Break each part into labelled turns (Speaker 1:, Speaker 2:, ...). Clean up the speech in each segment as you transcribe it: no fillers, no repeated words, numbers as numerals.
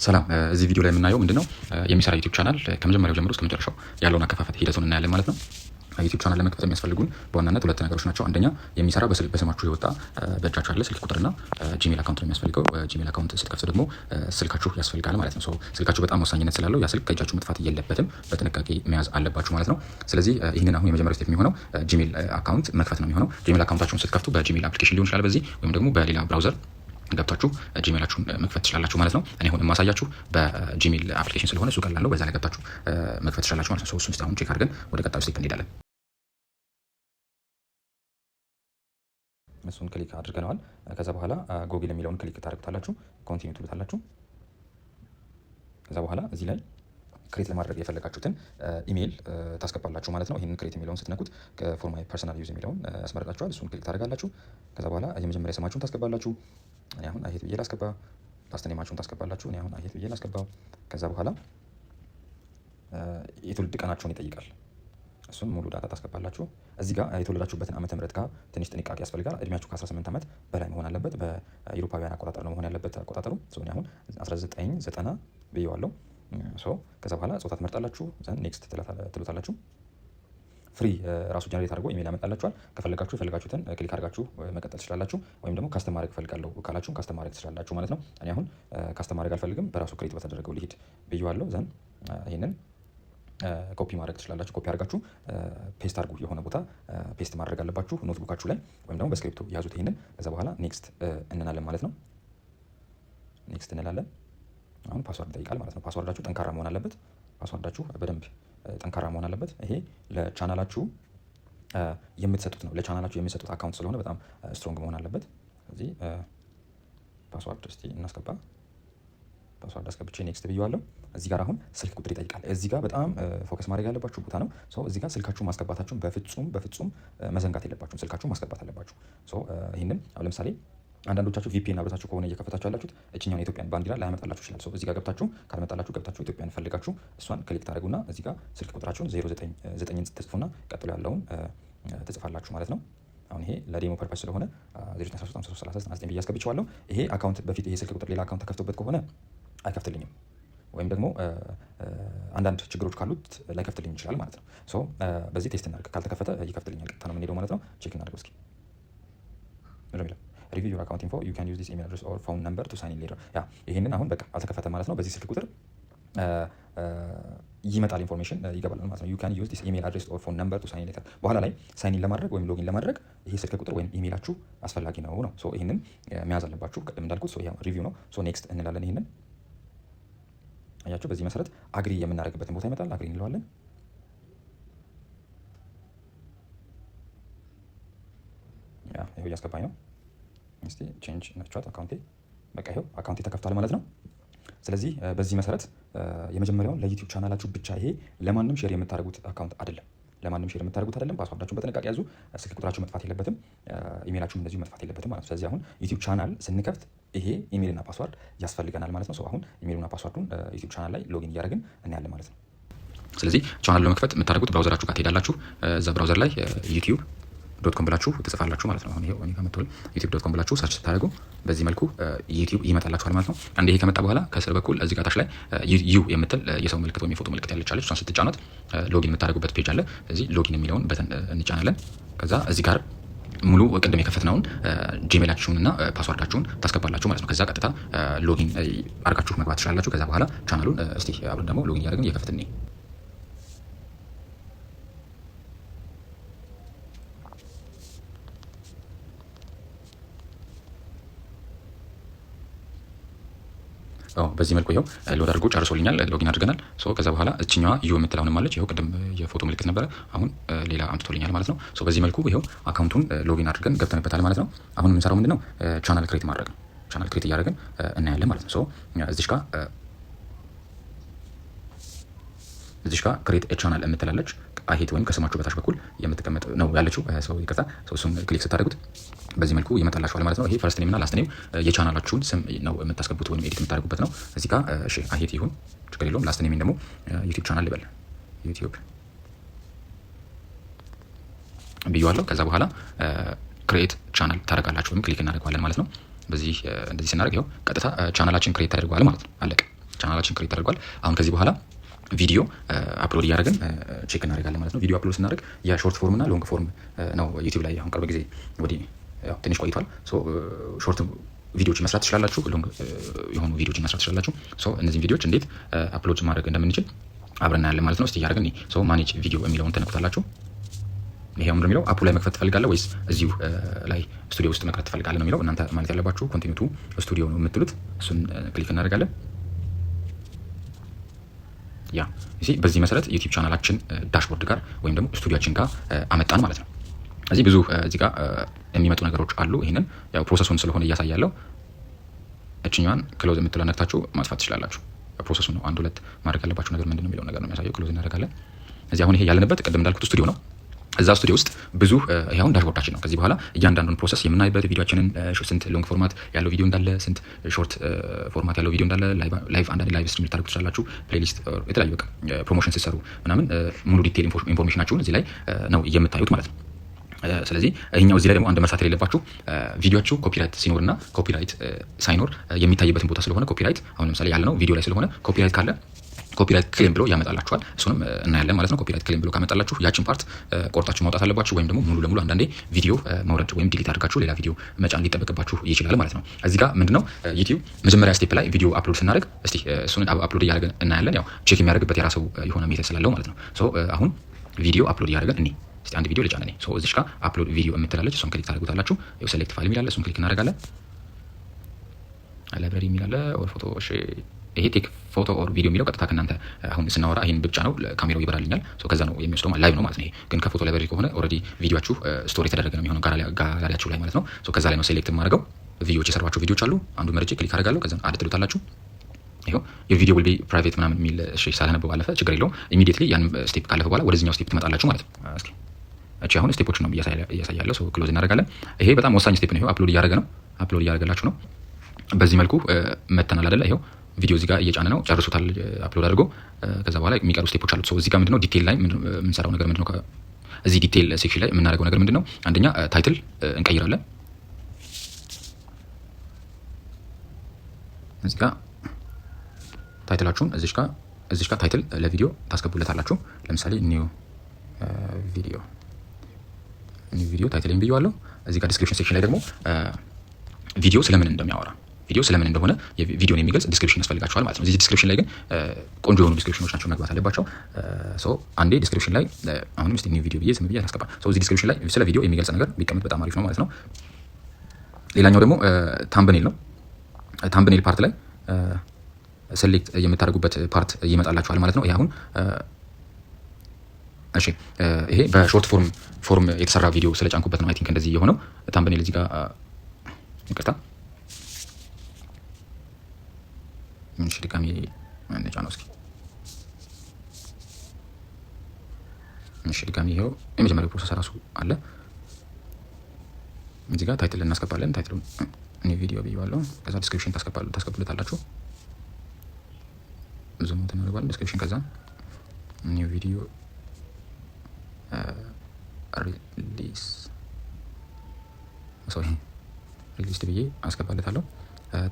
Speaker 1: ሰላም፣ እዚህ ቪዲዮ ላይ የምናየው ምንድነው? የሚሰራ YouTube channel ከመጀመሪያው ጀምሮ እስከ መጨረሻው ያለውን አከፋፈት ሂደቱን እናያለን ማለት ነው። YouTube channel ለመክፈት የሚያስፈልጉን በዋናነት ሁለት ነገሮች ናቸው። አንደኛ የሚሰራ በስማችሁ የወጣ በእጃችሁ ያለ ስልክ ቁጥርና Gmail account ነው የሚያስፈልገው። Gmail account ስትከፍቱ ደግሞ ስልካችሁ ያስፈልጋል ማለት ነው። ስልካችሁ በጣም ወሳኝነት ስላለው ያ ስልክ ከእጃችሁ መጥፋት የለበትም፣ በጥንቃቄ መያዝ አለባችሁ ማለት ነው። ስለዚህ ይህንን አሁን የመጀመሪያው step የሚሆነው Gmail account መክፈት ነው የሚሆነው። Gmail account ኣችሁን ስትከፍቱ በ Gmail application ሊሆን ይችላል በዚህ ወይም ደግሞ በሌላ browser ገብታችሁ Gmail ኣችሁን መክፈት ትችላላችሁ ማለት ነው። እኔ አሁን የማሳያችሁ በ Gmail application ስለሆነ እሱ ቀላል ነው። በዛ ላይ ገብታችሁ መክፈት ትችላላችሁ ማለት ነው። እሱን አሁን check አድርገን ወደ ቀጣዩ step እንሄዳለን። እሱን click አድርገነዋል። ከዛ በኋላ ጎግል የሚለውን click ታደርጉታላችሁ። Continue ትሉታላችሁ። ከዛ በኋላ እዚህ ላይ create ለማድረግ የፈለጋችሁትን ኢሜይል ታስገባላችሁ ማለት ነው። ይህንን create የሚለውን ስትነኩት for my personal use የሚለውን ያስመርጣችኋል። እሱን click ታደርጋላችሁ። ከዛ በኋላ የመጀመሪያ ስማችሁን ታስገባላችሁ። እኔ አሁን አሄት ብዬ ላስገባ። Last name ኣችሁን ታስገባላችሁ። እኔ አሁን አሄት ብዬ ላስገባው። ከዛ በኋላ የትውልድ ቀናችሁን ይጠይቃል። እሱን ሙሉ data ታስገባላችሁ። እዚህ ጋር የተወለዳችሁበትን ዓመተ ምህረት ጋር ትንሽ ጥንቃቄ ያስፈልጋል። እድሜያችሁ ከ18 ዓመት በላይ መሆን አለበት። በአውሮፓውያን አቆጣጠር ነው መሆን ያለበት አቆጣጠሩ። እኔ አሁን 1990 ብዬዋለሁ። ከዛ በኋላ ጾታ ትመርጣላችሁ። Then next ትሉታላችሁ። Free ራሱ generate አድርጎ ኢሜል ያመጣላችኋል። ከፈለጋችሁ የፈለጋችሁትን click አድርጋችሁ መቀጠል ትችላላችሁ። ወይም ደግሞ custom ማድረግ እፈልጋለሁ ካላችሁ custom ማድረግ ትችላላችሁ ማለት ነው። እኔ አሁን custom ማድረግ አልፈልግም፣ በራሱ create በተደረገው ልሂድ ብዬዋለሁ። Then ይህንን ኮፒ ማድረግ ትችላላችሁ። ኮፒ አድርጋችሁ paste አድርጉ። የሆነ ቦታ paste ማድረግ አለባችሁ notebook ኣችሁ ላይ ወይም ደግሞ በስክሪፕቶ ያዙት ይህንን። ከዛ በኋላ next እንላለን ማለት ነው። Next እንላለን። አሁን password ይጠይቃል ማለት ነው። Password ኣችሁ ጠንካራ መሆን አለበት። Password ኣችሁ በደንብ ጠንካራ መሆን አለበት። ይሄ ለቻናላችሁ የምትሰጡት ነው። ለቻናላችሁ የምትሰጡት account ስለሆነ በጣም strong መሆን አለበት። ስለዚህ password እስቲ እናስገባ። Password አስገብቼ next ብዬዋለሁ። እዚህ ጋር አሁን ስልክ ቁጥር ይጠይቃል። እዚህ ጋር በጣም focus ማድረግ ያለባችሁ ቦታ ነው። እዚህ ጋር ስልካችሁ ማስገባታችሁን በፍጹም በፍጹም መዘንጋት የለባችሁም። ስልካችሁን ማስገባት አለባችሁ። ይህንን አሁን ለምሳሌ አንዳንዶቻችሁ VPN አብረታችሁ ከሆነ እየከፈታችሁ ያላችሁት እችኛውን የኢትዮጵያን ባንዲራ ላያመጣላችሁ ይችላል። እዚህ ጋር ገብታችሁ ካልመጣላችሁ ገብታችሁ ኢትዮጵያን ፈልጋችሁ እሷን click ታደርጉና እዚህ ጋር ስልክ ቁጥራችሁን 09 ትጽፉና ቀጥሎ ያለውን ትጽፋላችሁ ማለት ነው። አሁን ይሄ ለ demo purpose ስለሆነ 09135339 ብዬ አስገብቼዋለሁ። ይሄ account በፊት ይሄ ስልክ ቁጥር ሌላ account ተከፍቶበት ከሆነ አይከፍትልኝም ወይም ደግሞ አንዳንድ ችግሮች ካሉት ላይከፍትልኝ ይችላል ማለት ነው። So በዚህ test እናድርግ። ካልተከፈተ ይከፍትልኛል። ቀጥታ ነው የምንሄደው ማለት ነው። Check እናድርገው እስኪ። ምንድን ነው የሚለው? "Review your account info. You can use this email address or phone number to sign in later." Yeah፣ ይሄንን አሁን በቃ አልተከፈተም ማለት ነው። በዚህ ስልክ ቁጥር ይመጣል፣ information ይገባል ማለት ነው። "You can use this email address or phone number to sign in later." በኋላ ላይ sign in ለማድረግ ወይም login ለማድረግ ይሄ ስልክ ቁጥር ወይም ኢሜይላችሁ አስፈላጊ ነው። So ይሄንን መያዝ አለባችሁ። ቅድም እንዳልኩት so ይሄ review ነው። So next እንላለን። ይሄንን አያችሁ። በዚህ መሰረት agree የምናደርግበትን ቦታ ይመጣል። Agree እንለዋለን። Yeah፣ ይኸው እያስገባኝ ነው። እስቲ change ናቸዋት account ኤ። በቃ ይኸው account ኤ ተከፍቷል ማለት ነው። ስለዚህ በዚህ መሰረት የመጀመሪያውን ለ YouTube channel ኣችሁ ብቻ፣ ይሄ ለማንም share የምታደርጉት account አይደለም። ለማንም share የምታደርጉት አይደለም። Password ኣችሁን በጥንቃቄ ያዙ። ስልክ ቁጥራችሁ መጥፋት የለበትም። ኢሜይላችሁም እንደዚሁ መጥፋት የለበትም ማለት ነው። ስለዚህ አሁን YouTube channel ስንከፍት ይሄ ኢሜይልና password ያስፈልገናል ማለት ነው። አሁን ኢሜይሉና password ኡን YouTube channel ላይ login እያደረግን እናያለን ማለት ነው። ስለዚህ ቻናል ለመክፈት የምታደርጉት browser ኣችሁ ጋር ትሄዳላችሁ። እዛ browser ላይ YouTube.com ብላችሁ ትጽፋላችሁ ማለት ነው። አሁን ይሄው እኔ ጋር መጥቷል። YouTube.com ብላችሁ search ስታደርጉ በዚህ መልኩ YouTube ይመጣላችኋል ማለት ነው። አንዴ ይሄ ከመጣ በኋላ ከስር በኩል እዚህ ጋር ታች ላይ U የምትል የሰው ምልክት ወይም የፎቶ ምልክት ያለች አለች። እሷን ስትጫኗት login የምታደርጉበት page አለ። እዚህ login የሚለውን button እንጫናለን። ከዛ እዚህ ጋር ሙሉ ቅድም የከፈትነውን Gmail ኣችሁን እና password ኣችሁን ታስገባላችሁ ማለት ነው። ከዛ ቀጥታ login አድርጋችሁ መግባት ትችላላችሁ። ከዛ በኋላ ቻናሉን እስቲ አብረን ደግሞ login እያደረግን እየከፈትን። በዚህ መልኩ ይኸው load አድርጎ ጨርሶልኛል። Login አድርገናል። So ከዛ በኋላ እችኛዋ U የምትለውንም አለች። ይኸው ቅድም የፎቶ ምልክት ነበረ፣ አሁን ሌላ አምጥቶልኛል ማለት ነው። So በዚህ መልኩ ይኸው account ኡን login አድርገን ገብተንበታል ማለት ነው። አሁን የምንሰራው ምንድነው? Channel create ማድረግ ነው። Channel create እያደረግን እናያለን ማለት ነው። So እዚሽ ጋር create channel የምትላለች አሄት ወይም ከስማችሁ በታች በኩል የምትቀመጥ ነው ያለችው። So ይቅርታ፣ እሱን click ስታደርጉት በዚህ መልኩ ይመጣላችኋል ማለት ነው። ይሄ first name እና last name የቻናላችሁን ስም ነው የምታስገቡት ወይም edit የምታደርጉበት ነው። እዚህ ጋር እሺ አሄት ይሁን፣ ችግር የለውም። Last name ደግሞ YouTube channel ልበል፣ YouTube ብዬዋለሁ። ከዛ በኋላ create channel ታደርጋላችሁ ወይም click እናደርገዋለን ማለት ነው። በዚህ እንደዚህ ስናደርግ ይኸው ቀጥታ channel ኣችን create ተደርጓል ማለት ነው። አለቀ። ቻናላችን create ተደርጓል። አሁን ከዚህ በኋላ ቪዲዮ upload እያደረግን check እናደርጋለን ማለት ነው። ቪዲዮ upload ስናደርግ የ short form እና long form ነው ዩቲዩብ ላይ አሁን ቅርብ ጊዜ ወዲህ፣ ያው ትንሽ ቆይቷል። Short ቪዲዮዎች መስራት ትችላላችሁ፣ long የሆኑ ቪዲዮዎችን መስራት ትችላላችሁ። So እነዚህን ቪዲዮዎች እንዴት upload ማድረግ እንደምንችል አብረን እናያለን ማለት ነው። እስቲ እያደረግን፣ so manage video የሚለውን ትነኩታላችሁ። ይሄ ምንድን ነው የሚለው? App ኡ ላይ መክፈት ትፈልጋለህ ወይስ እዚሁ ላይ ስቱዲዮ ውስጥ መክፈት ትፈልጋለህ ነው የሚለው። እናንተ ማለት ያለባችሁ continue to studio ነው የምትሉት። እሱን click እናደርጋለን። Yeah, በዚህ መሰረት ዩቲዩብ ቻናላችን dashboard ጋር ወይም ደግሞ ስቱዲዮችን ጋር አመጣን ማለት ነው። እዚህ ብዙ እዚህ ጋር የሚመጡ ነገሮች አሉ። ይህንን ያው process ኡን ስለሆነ እያሳያለው እችኛዋን close የምትለው ነክታችሁ ማጥፋት ትችላላችሁ። Process ኡ ነው፣ አንድ ሁለት ማድረግ ያለባችሁ ነገር ምንድን ነው የሚለው ነገር ነው የሚያሳየው። Close እናደርጋለን። እዚህ አሁን ይሄ ያለንበት ቅድም እንዳልኩት ስቱዲዮ ነው። እዛ ስቱዲዮ ውስጥ ብዙ፣ ይሄ አሁን dashboard ኣችን ነው። ከዚህ በኋላ እያንዳንዱን process የምናይበት፣ ቪዲዮችንን ስንት long format ያለው ቪዲዮ እንዳለ፣ ስንት short format ያለው ቪዲዮ እንዳለ፣ live፣ አንዳንድ live stream ልታደርጉ ትችላላችሁ። Playlist፣ የተለያዩ በቃ promotion ስትሰሩ ምናምን ሙሉ detail information ኣችሁን እዚህ ላይ ነው የምታዩት ማለት ነው። ስለዚህ ይሄኛው እዚህ ላይ ደግሞ አንድ መርሳት የሌለባችሁ ቪዲዮችሁ copyright ሲኖርና copyright ሳይኖር የሚታይበትን ቦታ ስለሆነ፣ copyright አሁን ለምሳሌ ያለነው ቪዲዮ ላይ ስለሆነ copyright ካለ copyright claim ብሎ ያመጣላችኋል። እሱንም እናያለን ማለት ነው። Copyright claim ብሎ ካመጣላችሁ ያችን part ቆርጣችሁ ማውጣት አለባችሁ፣ ወይም ደግሞ ሙሉ ለሙሉ አንዳንዴ ቪዲዮ መውረድ ወይም delete አድርጋችሁ ሌላ ቪዲዮ መጫን ሊጠበቅባችሁ ይችላል ማለት ነው። እዚህ ጋር ምንድነው ዩቲዩብ መጀመሪያ step ላይ ቪዲዮ upload ስናደርግ፣ እስቲ እሱን upload እያደረግን እናያለን። ያው check የሚያደርግበት የራሱ የሆነ method ስላለው ማለት ነው። So አሁን ቪዲዮ upload እያደረግን እኔ እስቲ አንድ ቪዲዮ ልጫን እኔ። So እዚች ጋር upload video የምትላለች፣ እሷን click ታደርጉታላችሁ። ይኸው select file የሚል አለ፣ እሱን click እናደርጋለን። Library የሚል አለ or ፎቶ። እሺ፣ ይሄ take photo or video የሚለው ቀጥታ ከእናንተ አሁን ስናወራ ይሄን ብቻ ነው ካሜራው ይበራልኛል። So ከዛ ነው የሚወስደው፣ live ነው ማለት ነው። ይሄ ግን ከ photo library ከሆነ already ቪዲዮአችሁ store የተደረገ ነው የሚሆነው ጋላሪያችሁ ላይ ማለት ነው። So ከዛ ላይ ነው select የማደርገው። ቪዲዮዎች የሰሯቸው ቪዲዮዎች አሉ። አንዱ መርጬ click አደርጋለሁ። ከዛ add ትሉታላችሁ። ይኸው your video will be private ምናምን የሚል፣ እሺ ሳላነበው አለፈ፣ ችግር የለውም። Immediately ያን step ካለፈ በኋላ ወደዚህኛው step ትመጣላችሁ ማለት ነው። እስኪ እቺ አሁን step ኦች ነው እያሳያለሁ። So close እናደርጋለን። ይሄ በጣም ወሳኝ step ነው። ይኸው upload እያደረገ ነው። Upload እያደረገላችሁ ነው። በዚህ መልኩ መተናል አይደለ? ይኸው ቪዲዮ እዚህ ጋር እየጫነ ነው። ጨርሶታል upload አድርጎ። ከዛ በኋላ የሚቀሩ step ኦች አሉት። So እዚህ ጋር ምንድነው detail ላይ የምንሰራው ነገር ምንድነው? እዚህ detail section ላይ የምናደርገው ነገር ምንድነው? አንደኛ title እንቀይራለን። እዚህ ጋር title ኣችሁን እዚህ ጋር title ለቪዲዮ ታስገቡለታላችሁ። ለምሳሌ new video title ብዬዋለሁ። እዚህ ጋር description section ላይ ደግሞ ቪዲዮ ስለምን እንደሚያወራ፣ ቪዲዮ ስለምን እንደሆነ ቪዲዮን የሚገልጽ description ያስፈልጋችኋል ማለት ነው። እዚህ description ላይ ግን ቆንጆ የሆኑ description ኖች ናቸው መግባት አለባቸው። So አንዴ description ላይ አሁንም እስቲ new video ብዬ ዝም ብዬ አላስገባ። So እዚህ description ላይ ስለ ቪዲዮ የሚገልጽ ነገር ቢቀመጥ በጣም አሪፍ ነው ማለት ነው። ሌላኛው ደግሞ thumbnail ነው። Thumbnail part ላይ select የምታደርጉበት part ይመጣላችኋል ማለት ነው። ይሄ አሁን እሺ ይሄ በ short form የተሰራ ቪዲዮ ስለጫንኩበት ነው I think እንደዚህ የሆነው thumbnail። እዚህ ጋር ይቅርታ፣ እሺ ድጋሚ እንጫነው እስኪ። እሺ ድጋሚ ይኸው የመጀመሪያው process ራሱ አለ። እዚህ ጋር title እናስገባለን። Title ኡ new video ብዬዋለሁ። ከዛ description ታስገቡለታላችሁ። Zoom እናደርገዋለን። Description ከዛ new video release, sorry, released ብዬ አስገባለታለሁ።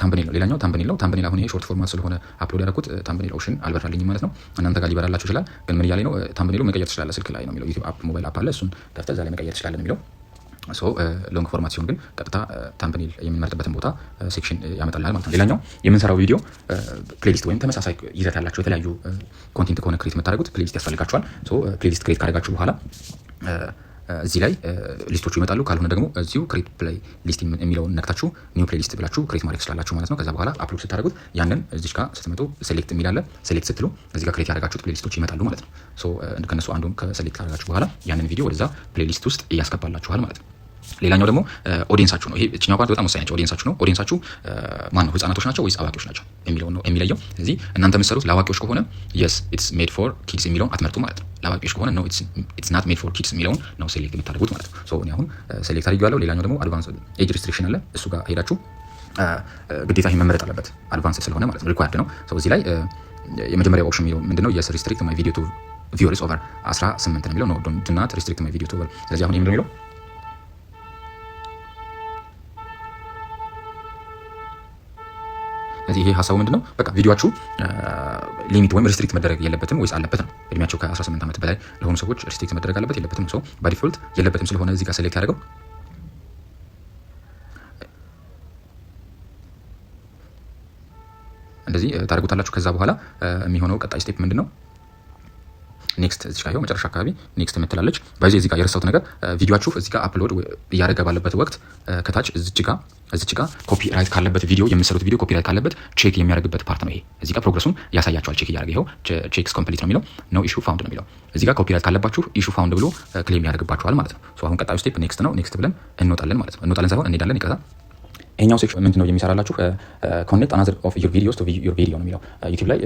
Speaker 1: Thumbnail ነው፣ ሌላኛው thumbnail ነው። Thumbnail አሁን ይሄ short format ስለሆነ upload ያደረኩት thumbnail option አልበራልኝም ማለት ነው። እናንተ ጋር ሊበራላችሁ ይችላል። ግን ምን እያለኝ ነው? Thumbnail ኡ መቀየር ትችላለህ ስልክ ላይ ነው የሚለው። ዩቲዩብ app፣ mobile app አለ። እሱን ከፍተህ እዛ ላይ መቀየር ትችላለህ ነው የሚለው። So long format ሲሆን ግን ቀጥታ thumbnail የምንመርጥበትን ቦታ section ያመጣልናል ማለት ነው። ሌላኛው የምንሰራው ቪዲዮ playlist ወይም ተመሳሳይ ይዘት ያላቸው የተለያዩ content ከሆነ create የምታደርጉት playlist ያስፈልጋችኋል። So playlist create ካደረጋችሁ በኋላ እዚህ ላይ list ኦቹ ይመጣሉ። ካልሆነ ደግሞ እዚሁ create playlist የሚለውን ነክታችሁ new playlist ብላችሁ create ማድረግ ትችላላችሁ ማለት ነው። ከዛ በኋላ upload ስታደርጉት ያንን እዚች ጋር ስትመጡ select የሚል አለ። Select ስትሉ እዚህ ጋር create ያደረጋችሁት playlist ኦች ይመጣሉ ማለት ነው። So ከነሱ አንዱን ከ select ካደረጋችሁ በኋላ ያንን ቪዲዮ ወደዛ playlist ውስጥ እያስገባላችኋል ማለት ነው። ሌላኛው ደግሞ audience ኣችሁ ነው። ይሄ እችኛው part በጣም ወሳኝ ናቸው። Audience ኣችሁ ነው። Audience ኣችሁ ማን ነው? ህጻናቶች ናቸው ወይስ አዋቂዎች ናቸው የሚለውን ነው የሚለየው። ስለዚህ እናንተ የምትሰሩት ለአዋቂዎች ከሆነ yes, it's made for kids የሚለውን አትመርጡ ማለት ነው። ለአዋቂዎች ከሆነ no, it's not made for kids የሚለውን ነው select የምታደርጉት ማለት ነው። So እኔ አሁን select አድርጌዋለሁ። ሌላኛው ደግሞ advance age restriction አለ። እሱ ጋር ሄዳችሁ ግዴታ ይሄ መመረጥ አለበት advance ስለሆነ ማለት ነው። Required ነው። So እዚህ ላይ የመጀመሪያው option የሚለው ምንድነው? Yes, restrict my video to viewers over 18 ነው የሚለው። No, do not restrict my video to over። ስለዚህ አሁን ይሄ ምንድነው የሚለው? ስለዚህ ይሄኛው ይሄ ሀሳቡ ምንድነው? በቃ ቪዲዮአችሁ limit ወይም restrict መደረግ የለበትም ወይስ አለበት ነው። እድሜያቸው ከ18 ዓመት በላይ ለሆኑ ሰዎች restrict መደረግ አለበት የለበትም? So by default የለበትም ስለሆነ እዚህ ጋር select ያደረገው እንደዚህ ታደርጉታላችሁ። ከዛ በኋላ የሚሆነው ቀጣይ step ምንድነው? Next እዚህ ጋር መጨረሻ አካባቢ next የምትላለች። By the way እዚህ ጋር የረሳሁት ነገር ቪዲዮአችሁ እዚህ ጋር upload እያደረገ ባለበት ወቅት ከታች እዚች ጋር copyright ካለበት ቪዲዮ የምትሰሩት ቪዲዮ copyright ካለበት check የሚያደርግበት part ነው ይሄ። እዚህ ጋር progress ኡን ያሳያችኋል። Check እያደረገ ይኸው checks complete ነው የሚለው፣ no issue found ነው የሚለው። እዚህ ጋር copyright ካለባችሁ issue found ብሎ claim ያደርግባችኋል ማለት ነው። So አሁን ቀጣዩ step next ነው። Next ብለን እንወጣለን ማለት ነው። እንወጣለን ሳይሆን እንሄዳለን፣ ይቅርታ። ይሄኛው section ምንድነው የሚሰራላችሁ? Connect another of your videos to your video ነው የሚለው። ዩቲዩብ ላይ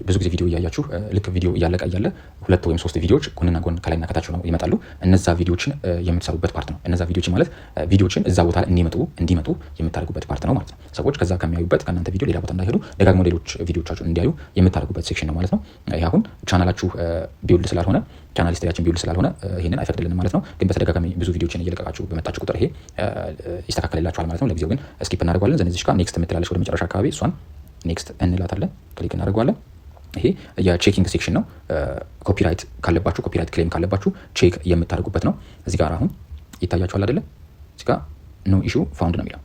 Speaker 1: ብዙ ጊዜ ቪዲዮ እያያችሁ ልክ ቪዲዮ እያለቀ እያለ ሁለት ወይም ሶስት ቪዲዮዎች ጎንና ጎን ከላይና ከታች ነው ይመጣሉ። እነዛ ቪዲዮዎችን የምትሰሩበት part ነው። እነዛ ቪዲዮዎች ማለት ቪዲዮዎችን እዛ ቦታ ላይ እንዲመጡ የምታደርጉበት part ነው ማለት ነው። ሰዎች ከዛ ከሚያዩበት ከእናንተ ቪዲዮ ሌላ ቦታ እንዳይሄዱ ደጋግሞ ሌሎች ቪዲዮቻችሁን እንዲያዩ የምታደርጉበት section ነው ማለት ነው። ይሄ አሁን ቻናላችሁ build ስላልሆነ፣ channel history ያችን build ስላልሆነ ይሄንን አይፈቅድልንም ማለት ነው። ግን በተደጋጋሚ ብዙ ቪዲዮዎችን እየለቀቃችሁ በመጣችሁ ቁጥር ይሄ ይስተካከልላችኋል ማለት ነው። ለጊዜው ግን skip እናደርገዋለን። Then እዚች ጋር next የምትላለች ወደ መጨረሻ አካባቢ እሷን next እንላታለን፣ click እናደርገዋለን። ይሄ የ checking section ነው። Copyright ካለባችሁ፣ copyright claim ካለባችሁ check የምታደርጉበት ነው። እዚህ ጋር አሁን ይታያችኋል አይደለ? እዚህ ጋር no issue found ነው የሚለው።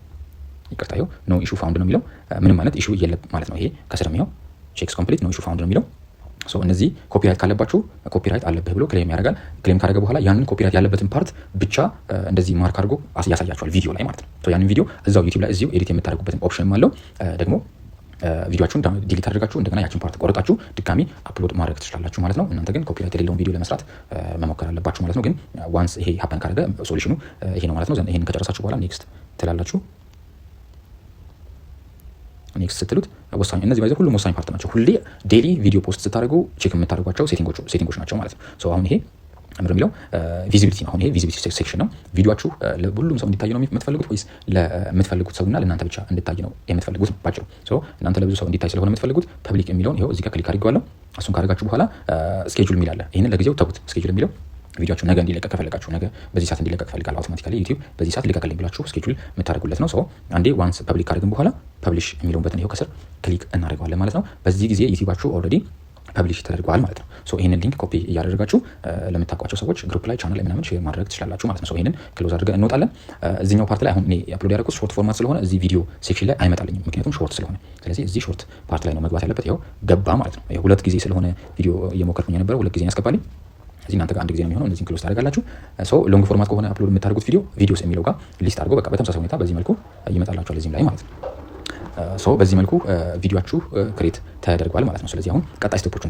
Speaker 1: ይቅርታ፣ ይኸው no issue found ነው የሚለው። ምንም አይነት issue የለም ማለት ነው። ይሄ ከስርም ይኸው checks complete, no issue found ነው የሚለው። So እነዚህ copyright ካለባችሁ copyright አለብህ ብሎ claim ያደርጋል። Claim ካደረገ በኋላ ያንን copyright ያለበትን part ብቻ እንደዚህ mark አድርጎ ያሳያችኋል ቪዲዮ ላይ ማለት ነው። So ያንን ቪዲዮ እዛው ዩቲዩብ ላይ እዚሁ edit የምታደርጉበትን option አለው። ደግሞ ቪዲዮአችሁን delete አድርጋችሁ እንደገና ያችን part ቆርጣችሁ ድጋሚ upload ማድረግ ትችላላችሁ ማለት ነው። እናንተ ግን copyright የሌለውን ቪዲዮ ለመስራት መሞከር አለባችሁ ማለት ነው። ግን once ይሄ happen ካደረገ solution ኑ ይሄ ነው ማለት ነው። ይሄንን ከጨረሳችሁ በኋላ next ትላላችሁ። Next ስትሉት ወሳኝ እነዚህ by the way ሁሉም ወሳኝ part ናቸው። ሁሌ daily ቪዲዮ post ስታደርጉ check የምታደርጓቸው setting ኦች ናቸው ማለት ነው። So አሁን ይሄ ምንድን የሚለው visibility ነው። አሁን ይሄ visibility section ነው። ቪዲዮአችሁ ለሁሉም ሰው እንዲታይ ነው የምትፈልጉት ወይስ ለምትፈልጉት ሰውና ለእናንተ ብቻ እንዲታይ ነው የምትፈልጉት ነው ባጭሩ። So እናንተ ለብዙ ሰው እንዲታይ ስለሆነ የምትፈልጉት public የሚለውን ይኸው እዚህ ጋር click አድርጌዋለሁ። እሱን ካደረጋችሁ በኋላ schedule የሚል አለ። ይሄንን ለጊዜው ተዉት። Schedule የሚለው ቪዲዮአችሁ ነገ እንዲለቀቅ ከፈለጋችሁ፣ ነገ በዚህ ሰዓት እንዲለቀቅ እፈልጋለሁ፣ automatically ዩቲዩብ በዚህ ሰዓት ልቀቅልኝ ብላችሁ schedule የምታደርጉለት ነው። So አንዴ once public ካደረግን በኋላ publish የሚለውን button ይኸው ከስር click እናደርገዋለን ማለት ነው። በዚህ ጊዜ ዩቲዩባችሁ already publish ተደርጓል ማለት ነው። So ይሄንን link copy እያደረጋችሁ ለምታውቋቸው ሰዎች group ላይ፣ ቻናል ላይ ምናምን share ማድረግ ትችላላችሁ ማለት ነው። So ይሄንን close አድርገን እንወጣለን። እዚህኛው part ላይ አሁን እኔ upload ያደረኩት short format ስለሆነ እዚህ ቪዲዮ section ላይ አይመጣልኝም፣ ምክንያቱም short ስለሆነ። ስለዚህ እዚህ short part ላይ ነው መግባት ያለበት። ይኸው ገባ ማለት ነው። ይኸው ሁለት ጊዜ ስለሆነ ቪዲዮ እየሞከርኩኝ የነበረው ሁለት ጊዜ ያስገባልኝ። እዚህ እናንተ ጋር አንድ ጊዜ ነው የሚሆነው። እነዚህን close ታደርጋላችሁ። So long format ከሆነ upload የምታደርጉት ቪዲዮ videos የሚለው ጋር list አድርጎ በቃ በተመሳሳይ ሁኔታ በዚህ መልኩ ይመጣላችኋል እዚህም ላይ ማለት ነው። So በዚህ መልኩ ቪዲዮአችሁ create ተደርጓል ማለት ነው። ስለዚህ አሁን ቀጣይ step ኦቹን ደግሞ